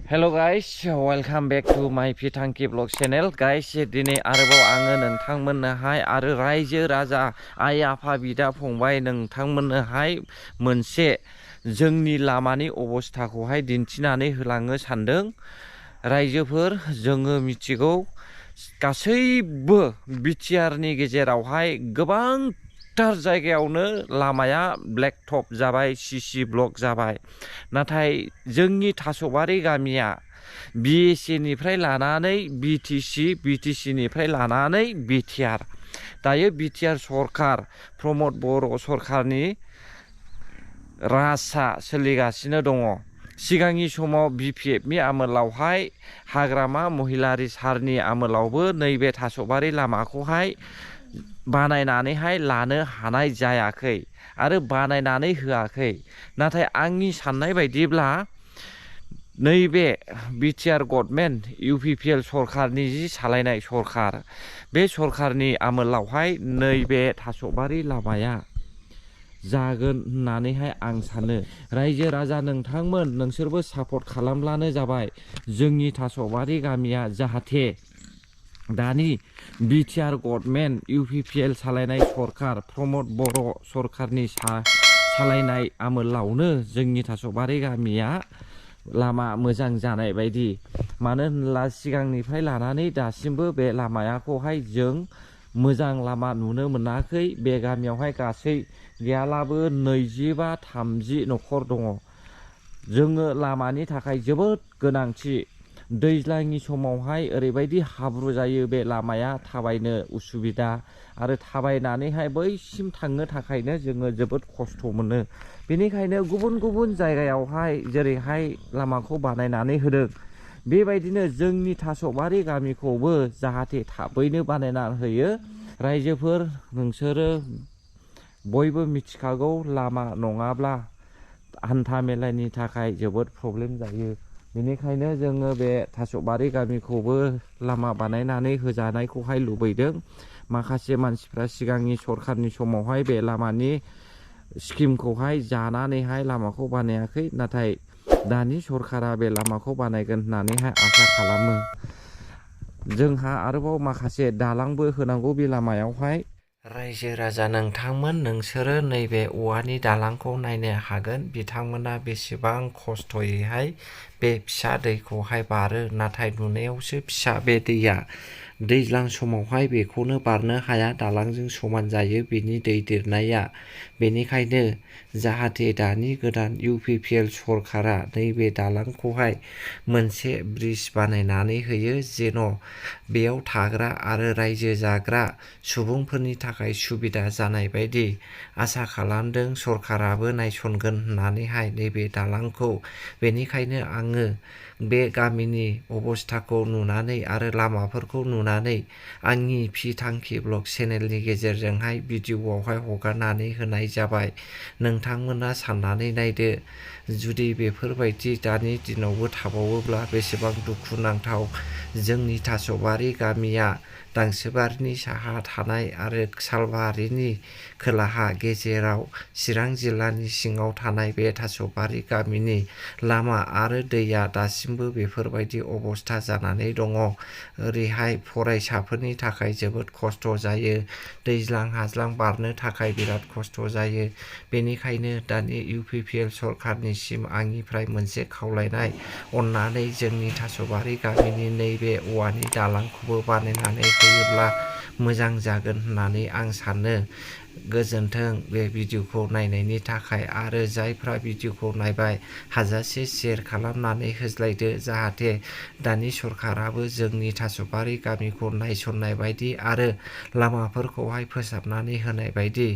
Hello guys, welcome back to my Pitangki Vlog channel. Guys, दिनै आरोबाव आङो नोंथांमोननोहाय आरो रायजो राजा आइ आफा बिदा फंबाय नोंथांमोननोहाय मोनसे जोंनि लामानि अबस्थाखौहाय दिन्थिनानै होलांनो सानदों। रायजोफोर जोङो मिथिगौ गासैबो बिटिआरनि गेजेरावहाय गोबांथार जायगायावनो लामाया ब्लेक टप जाबाय, सिसि ब्लक जाबाय। नाथाय जोंनि थास'बारि गामिया बिएसएनिफ्राय लानानै बिटिसिनिफ्राय लानानै बिटिआर दायो बिटिआर सरखार प्रमद बर' सरखारनि राजआ सोलिगासिनो दङ। सिगांनि समाव बिपिएफनि आमोलावहाय हाग्रामा महिलारि सारनि आमोलावबो नैबे थास'बारि लामाखौहाय बानायनानैहाय लानो हानाय जायाखै आरो बानायनानै होआखै। नाथाय आंनि साननाय बायदिब्ला नैबे बिटिआर गभर्नमेन्ट इउपिपिएल सरखारनि जि सालायनाय सरखार, बे सरखारनि आमोलावहाय नैबे थास'बारि लामाया जागोन होननानैहाय आं सानो। रायजो राजा नोंथांमोन नोंसोरबो सापर्ट खालामब्लानो जाबाय। जोंनि थास'बारि गामिया जाहाथे दानि बिटिआर गभर्नमेन्ट इउपिपिएल सालायनाय सरखार प्रमद बर' सरखारनि सालायनाय आमोलावनो जोंनि थास'बारि गामिया लामा मोजां जानाय बायदि। मानो होनब्ला सिगांनिफ्राय लानानै दासिमबो बे लामाखौहाय जों मोजां लामा नुनो मोनाखै। बे गामियावहाय गासै गैयालाबो 25-30 न'खर दङ। जोङो लामानि थाखाय जोबोद गोनांथि। दैज्लांनि समावहाय ओरैबायदि हाब्रु जायो, बे लामाया थाबायनो उसुबिदा आरो थाबायनानैहाय बैसिम थांनो थाखायनो जोङो जोबोद खस्थ' मोनो। बेनिखायनो गुबुन गुबुन जायगायावहाय जेरैहाय लामाखौ बानायनानै होदों, बेबायदिनो जोंनि थास'बारि गामिखौबो जाहाथे थाबैनो बानायना होयो। रायजोफोर नोंसोरो बयबो मिथिखागौ, लामा नङाब्ला हान्था मेलानि थाखाय जोबोद प्रब्लेम जायो। बेनिखायनो जोङो बे थास'बारि गामिखौबो लामा बानायनानै होजानायखौहाय लुबैदों। माखासे मानसिफ्रा सिगांनि सरखारनि समावहाय बे लामानि स्किमखौहाय जानानैहाय लामाखौ बानायाखै। नाथाय दानि सरखारा बे लामाखौ बानायगोन होननानैहाय आसा खालामो। जोंहा आरोबाव माखासे दालांबो होनांगौ बे लामायावहाय। रायजो राजा नोंथांमोन नोंसोरो नैबे औवानि दालांखौ नायनो हागोन। बिथांमोना बेसेबां खस्थ'यैहाय बे फिसा दैखौहाय बारो। नाथाय नुनायावसो फिसा बे दैया। दैज्लां समावहाय बेखौनो बारनो हाया, दालांजों समान जायो बेनि दै देरनाया। बेनिखायनो जाहाथे दानि गोदान इउपिपिएल सरखारा नैबे दालांखौहाय मोनसे ब्रिज बानायनानै होयो, जेन' बेयाव थाग्रा आरो रायजो जाग्रा सुबुंफोरनि थाखाय सुबिदा जानाय बायदि आसा खालामदों। सरखाराबो नायसनगोन होननानैहाय नैबे दालांखौ। बेनिखायनो आङो बे गामिनि अबस्थाखौ नुनानै आरो लामाफोरखौ नुनानै आंनि पिटांकि ब्लग चेनेलनि गेजेरजोंहाय भिडिअ'आवहाय हगारनानै होनाय जाबाय। नोंथांमोना साननानै नायदो, जुदि बेफोरबायदि दानि दिनावबो थाबावोब्ला बेसेबां दुखुनांथाव। जोंनि थास'बारि गामिया गांसोबारिनि साहा थानाय आरो सालबारिनि खोलाहा गेजेराव चिरां जिल्लानि सिङाव थानाय बे थास'बारि गामिनि लामा आरो दैया दासिमबो बेफोरबायदि अबस्था जानानै दङ। ओरैहाय फरायसाफोरनि थाखाय जोबोद खस्थ' जायो। दैज्लां हाज्लां बारनो थाखाय बिराद खस्थ' जायो। बेनिखायनो दानि इउपिपिएल सरखारनिसिम आंनिफ्राय मोनसे खावलायनाय, अननानै जोंनि थास'बारि गामिनि नैबे औवानि दालांखौबो बानायनानै होयोब्ला मोजां जागोन होननानै आं सानो। गोजोन्थों बे भिडिअ'खौ नायनायनि थाखाय। आरो जायफ्रा भिडिअ'खौ नायबाय, हाजासे शेयार खालामनानै होज्लायदो, जाहाथे दानि सरखाराबो जोंनि थास'बारि गामिखौ नायसननाय बायदि आरो लामाफोरखौहाय फोसाबनानै होनाय बायदि।